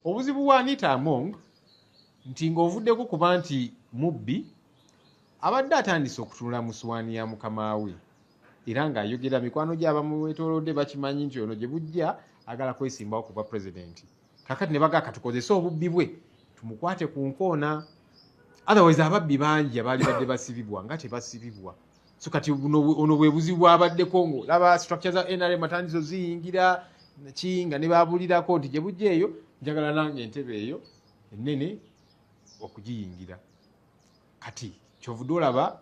Obuzibu bwa Anita Among nti ng'ovuddeko kuba nti mubbi, abadde atandise okutunula mu suwaani ya mukama we, era ng'ayogera mikwano gye abamwetoolodde bakimanyi nti ono gye bujja agala kwesimbawo ku bwa pulezidenti. Kakati ne bagamba katukozese obubbi bwe tumukwate ku nkoona, otherwise ababbi bangi abaali badde basibibwa nga tebasibibwa. So kati ono bwe buzibu bwabaddeko, ng'olaba structure za NRM atandise oziyingira ki nga ne babulirako nti gye bujja eyo njagala nange entebe eyo ennene okugiyingira. Kati kyovudde olaba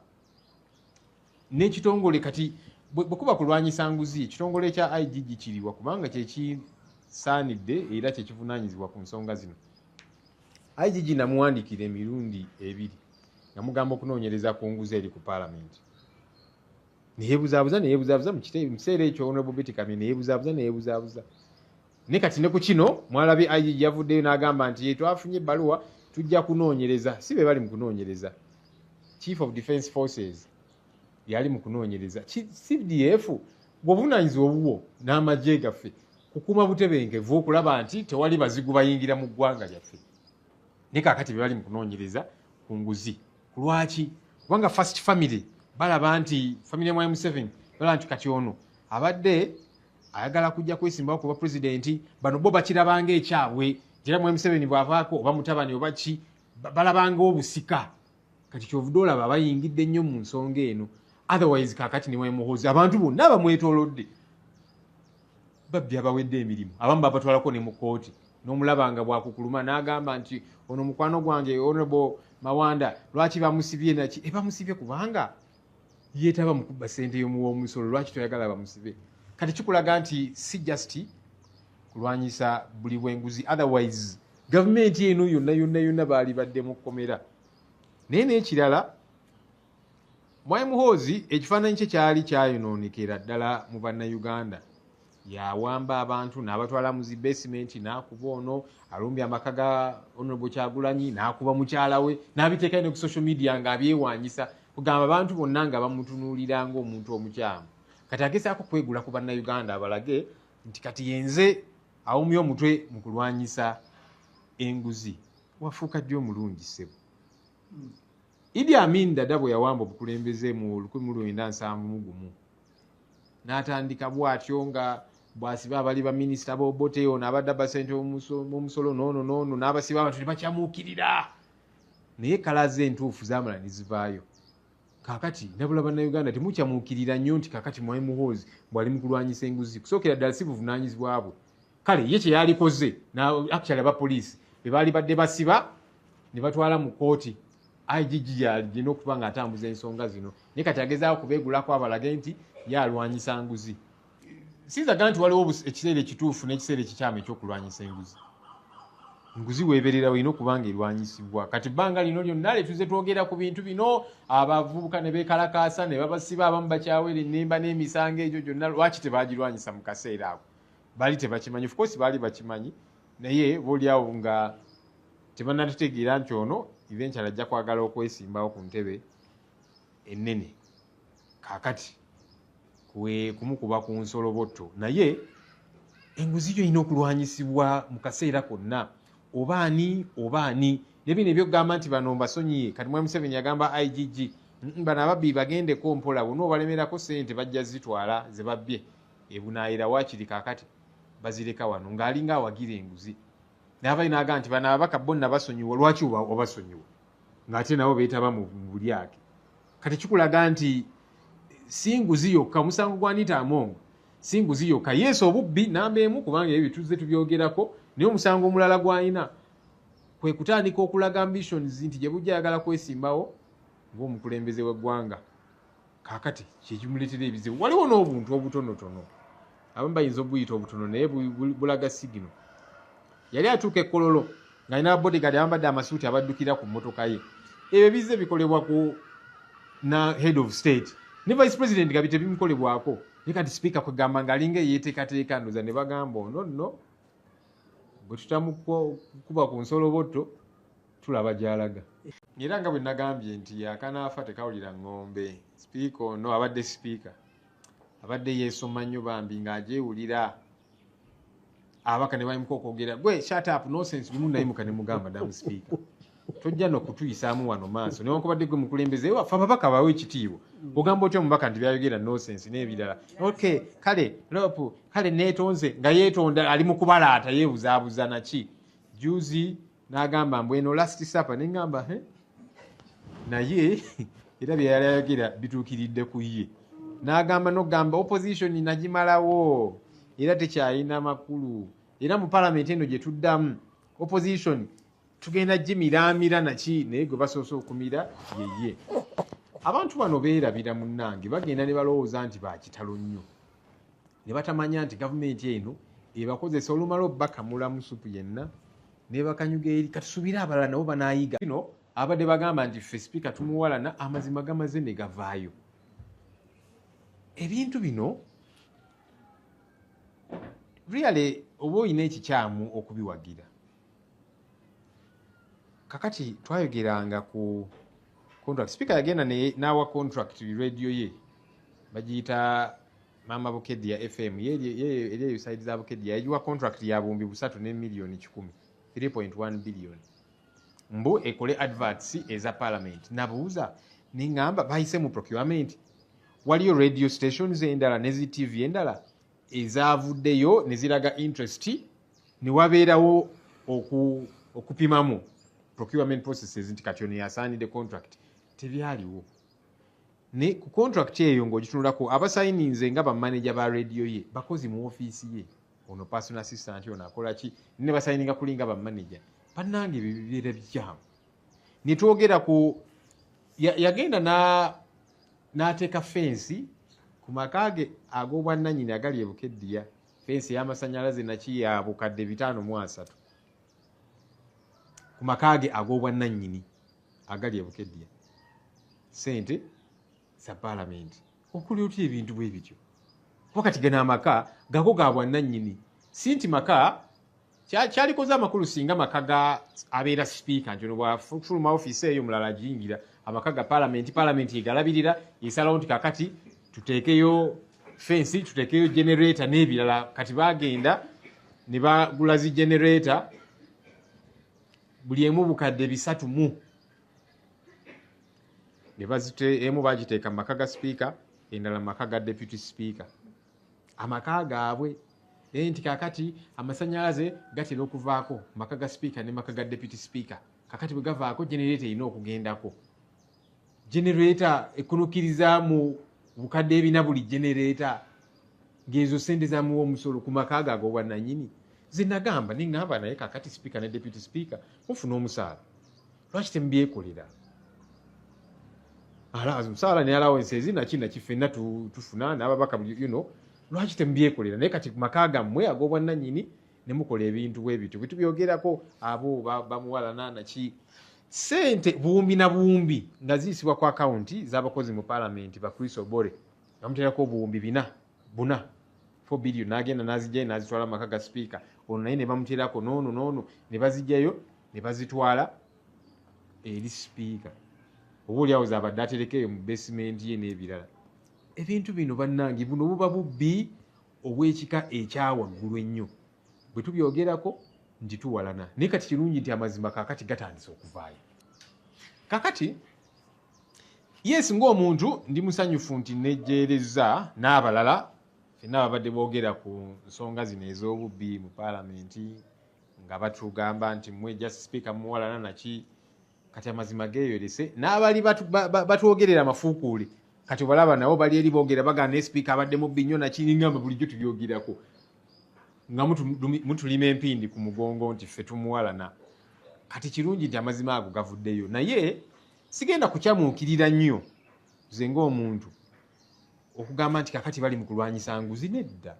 n'ekitongole kati bwe kuba kulwanyisa nguzi, ekitongole kya IGG kiriwa? Kubanga kyekisaanidde era kyekivunaanyizibwa ku nsonga zino. IGG namuwandiikira emirundi ebiri nga mugamba okunoonyereza ku nguzi eri ku paalamenti, neyebuzaabuza neyebuzaabuza mu kiseera ekyo Honorable Betty Kamya neyebuzaabuza neyebuzaabuza. Naye kati ne ku kino mwalabye IGG yavuddeyo n'agamba nti twafunye ebbaluwa, tujja kunoonyereza. Si be bali mu kunoonyereza, Chief of Defence Forces yali mu kunoonyereza. CDF bw'obuvunaanyizibwa obubwo n'amagye gaffe kukuuma butebenkevu, okulaba nti tewali bazigu bayingira mu ggwanga lyaffe. Naye kaakati be bali mu kunoonyereza ku nguzi. Lwaki? Kubanga first family balaba nti family ya Mwami Museveni balaba nti kati ono abadde ayagala kujja kwesimbawo kuba pulezidenti, bano bo bakirabanga ekyabwe, era Mwami Museveni bw'avaako oba mutabani oba ki balabanga obusika. Kati kyovudde olaba bayingidde nnyo mu nsonga eno. Otherwise kaakati ne Mwami Muhoozi, abantu bonna abamwetoolodde babbi abawedde emirimu, abamu babatwalako ne mu kkooti, n'omulaba nga bwakukuluma n'agamba nti ono mukwano gwange Honorable Mawanda lwaki bamusibye naki? E bamusibye kubanga yeetaba mu kubba ssente y'omuwa omusolo. Lwaki toyagala bamusibe? Kati kikulaga nti si just kulwanyisa buli bwenguzi, otherwise gavumenti eno yonna yonna yonna baali badde mu kkomera. Naye n'ekirala, Mwami Muhoozi ekifaananyi kye kyali kyayonoonekera ddala mu Bannayuganda. Yawamba abantu n'abatwala mu zi basement, n'akuba ono, alumbye amaka ga Honorable Kyagulanyi, n'akuba mukyala we, n'abiteekayo ne ku social media ng'abyewanyisa, kugamba abantu bonna nga bamutunuulira ng'omuntu omukyamu. Kati agezaako kwegula ku Bannayuganda abalage nti kati yenze awumye omutwe mu kulwanyisa enguzi. Wafuuka ddi omulungi, ssebo? Idi Amin Dada bwe yawamba obukulembeze mu 1971, n'atandika bw'atyo nga bw'asiba abali baminisita b'Obote, ono abadde abasente omusolo noono noono, n'abasiba, abantu ne bakyamuukirira, naye kalaze entuufu zaamala ne zivaayo. Kaakati nabula Bannayuganda temukyamuukirira nnyo nti kaakati Mwami Muhoozi bw'ali mu kulwanyisa enguzi. Kusookera ddala si buvunaanyizibwa bwe. Kale ye kye yalikoze, actually abapoliisi be baali badde basiba ne batwala mu kkooti, IGG yalina okuba ng'atambuza ensonga zino, naye kati agezaako kubeegulako abalage nti ye alwanyisa nguzi. Sinzaga nti waliwo ekiseera ekituufu n'ekiseera ekikyamu ekyokulwanyisa enguzi. Nguzi weeberera olina okuba nga erwanyisibwa. Kati bbanga lino lyonna letuze twogera ku bintu bino, abavubuka ne beekalakaasa ne babasiba, abamu bakyawera ennemba n'emisango egyo gyonna. Lwaki tebagirwanyisa mu kaseera ako? Baali tebakimanyi? Of course baali bakimanyi, naye booliawo nga tebannatutegeera nti ono eventually ajja kwagala okwesimbawo ku ntebe ennene. Kaakati kwe kumukuba ku nsolobotto. Naye enguzi yo erina okulwanyisibwa mu kaseera konna, oba ani oba ani. Ne bino ebyokugamba nti bano mbasonyiye, kati Mwami Museveni yagamba IGG, bano ababbi bagendeko mpola, bonna obalemerako ssente bajja zitwala ze babbye ebunaayira, waakiri kaakati bazireka wano, ng'alinga awagira enguzi. N'avayo n'agamba nti bano ababaka bonna basonyiwa. Lwaki obasonyiwa ng'ate nabo beetaba mu bulyake? Kati kikulaga nti si nguzi yokka. Omusango gwa Anita Among si nguzi yokka. Yesu obubbi namba emu, kubanga ebyo tuzze tubyogerako, naye omusango omulala gw'alina kwe kutandika okulaga ambitions nti gye bujja ayagala kwesimbawo ng'omukulembeze w'eggwanga. Kaakati kyekimuleetera ebizibu. Waliwo n'obuntu obutonotono, abamu bayinza obuyita obutono, naye bulaga signal. Yali atuuka ekkololo ng'alina bodyguard abambadde amasuuti abaddukira ku mmotoka ye. Ebyo bizze bikolebwa ku na head of state ne vice president, nga tebimukolebwako. Naye kati speaker kwegamba ng'alinga eyeteekateeka ndoza ne bagamba ono nno bwe tutamukuba ku nsolobotto tulaba gy'alaga. Era nga bwe nagambye nti akanaafa tekawulira ŋŋombe, sipiika ono abadde sipiika abadde yeesoma nnyo bambi ng'agyewulira. Ababaka ne bayimuka okwogera, "Gwe shut up, nonsense." Gumu nayimuka ne mugamba, "Madam Speaker, tojja nokutuyisaamu wano maaso, newankubadde gwe mukulembeze waffe, ababaka bawe ekitiibwa. Ogamba otya omubaka nti byayogera nonsense n'ebirala?" "Ok, kale LOP, kale neetonze." Nga yeetonda, ali mu kubalaata, yeebuzaabuza. Naki juzi n'agamba mbu eno last supper, neŋŋamba, "He?" Naye era bye yali ayogera bituukiridde ku ye. N'agamba n'okugamba opposition nagimalawo, era tekyalina makulu, era mu palamenti eno gye tuddamu opposition tugenda gimiramira naki. Naye gwe basoose okumira yeye. Abantu bano beerabira, munnange, bagenda ne balowooza nti bakitalo nnyo, ne batamanya nti gavumenti eno ebakozesa. Olumala obbakamulamu supu yenna nebakanyuga eri. Katusuubire abalala nabo banaayiga. Bino abadde bagamba nti ffe sipiika tumuwalana, amazima gamaze ne gavaayo. Ebintu bino really oba olina ekikyamu okubiwagira. Kakati twayogeranga ku contract. Speaker yagenda n'awa contract radio ye, bagiyita Mama Bukedia FM, eri eyo side za Bukedia. Yagiwa contract ya 3.1 miliyoni, 3.1 billion, mbu ekole adverts eza parliament. Nabuuza neŋŋamba, bayise mu procurement? Waliyo radio stations endala ne zi TV endala ezavuddeyo ne ziraga interest, ne wabeerawo okupimamu procurement processes nti kati ono yasaanidde contract? Tebyaliwo. Ne ku contract eyo ng'ogitunulako, abasayininze nga bamaneja ba radio ye bakozi mu ofiisi ye, ono personal assistant, ono akola ki, ne basayininga kuli nga bamaneja. Bannange, ebyo bibeera bikyamu. Ne twogera ku yagenda n'ateeka fensi ku maka ge ag'obwannannyini agali e Bukeddiya, fensi ey'amasannyalaze naki ya 530,000, ku maka ge ag'obwannannyini agali e Bukeddiya, sente za paalamenti. Okuli otya ebintu bwe bityo? Kuba kati gano amaka gago ga bwannannyini, si nti maka kyalikoze amakulu singa maka ga abeera sipiika, nti ono bwafuluma ofiisi eyo mulala agiyingira. Amaka ga paalamenti, paalamenti egalabirira, esalawo nti kakati tuteekeyo fensi, tuteekeyo generator n'ebirala. Kati bagenda ne bagula zi generator, buli emu 300,000, ne bazite emu bagiteeka mu maka ga sipiika, endala mu maka ga deputy speaker, amaka gaabwe. Naye nti kakati amasanyalaze gatera okuvaako maka ga sipiika ne maka ga deputy speaker. Kakati bwe gavaako, generator erina okugendako. Generator ekunukiriza mu 400,000 buli generator, ng'ezo sente zamuwa omusolo ku maka ge ag'obwannannyini. Ze nagamba neŋŋamba, naye kakati sipiika ne deputy speaker mufuna omusaala, lwaki temubyekolera? Omusaala ne allowances naki naki ffenna tufuna n'ababaka, lwaki temubyekolera? Naye kati ku maka gammwe ag'obwannannyini ne mukola ebintu bwe bityo. Bwe tubyogerako, abo bamuwalana naki. Sente buwumbi na buwumbi nga ziyisibwa ku akawunti z'abakozi mu paalamenti, ba Chris Obore bamuteerako 4,000,000, 4 billion, n'agenda n'azigyayo n'azitwala mu maka ga sipiika. Ono naye ne bamuteerako, noono noono, ne bazigyayo ne bazitwala eri sipiika, oba oliawo zabadde atereka eyo mu basement ye n'ebirala. Ebintu bino bannange, buno buba bubbi obw'ekika ekyawaggulu ennyo. Bwe tubyogerako nti tuwalana, naye kati kirungi nti amazima kaakati gatandise okuvaayo. Kakati yes, ng'omuntu ndi musanyufu nti nejjeereza n'abalala fenna babadde boogera ku nsonga zino ez'obubbi mu paalamenti, nga batugamba nti mmwe just speaker muwalana naki. Kati amazima geeyolese, n'abali batwogerera amafuukuule kati obalaba nabo bali eri boogera, bagamba naye sipiika abadde mubbi nnyo naki. Ngamba bulijjo tubyogerako nga mutulima empindi ku mugongo nti ffe tumuwalana. Kati kirungi nti amazima ago gavuddeyo, naye sigenda kukyamuukirira nnyo nze ng'omuntu okugamba nti kakati bali mu kulwanyisa nguzi. Nedda,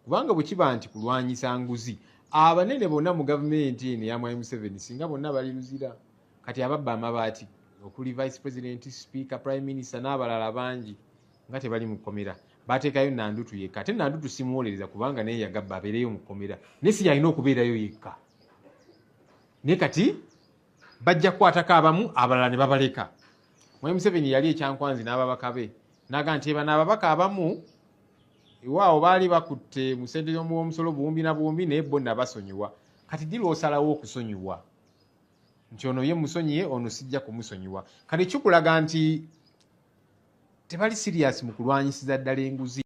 kubanga bwe kiba nti kulwanyisa nguzi, abanene bonna mu gavumenti eno eya Mwami Museveni singa bonna bali luzira. Kati ababba amabaati okuli vice president, speaker, prime minister n'abalala bangi nga tebali mu kkomera, bateekayo Nandutu yekka. Ate Nandutu simuwolereza, kubanga naye yagabba, abeereyo mu kkomera, naye si yalina okubeerayo yekka. Naye kati bajja kukwatako abamu, abalala ne babaleka. Mwami Museveni yali ekyankwanzi n'ababaka be, naga nti eba n'ababaka abamu Ewaawo baali bakutte mu ssente z'omuwomusolo buwumbi na buwumbi, naye bo nabasonyiwa. Kati ddi lw'osalawo okusonyiwa nti ono ye musonyiye, ono sijja kumusonyiwa? Kati kikulaga nti tebali serious mu kulwanyisiza ddala enguzi.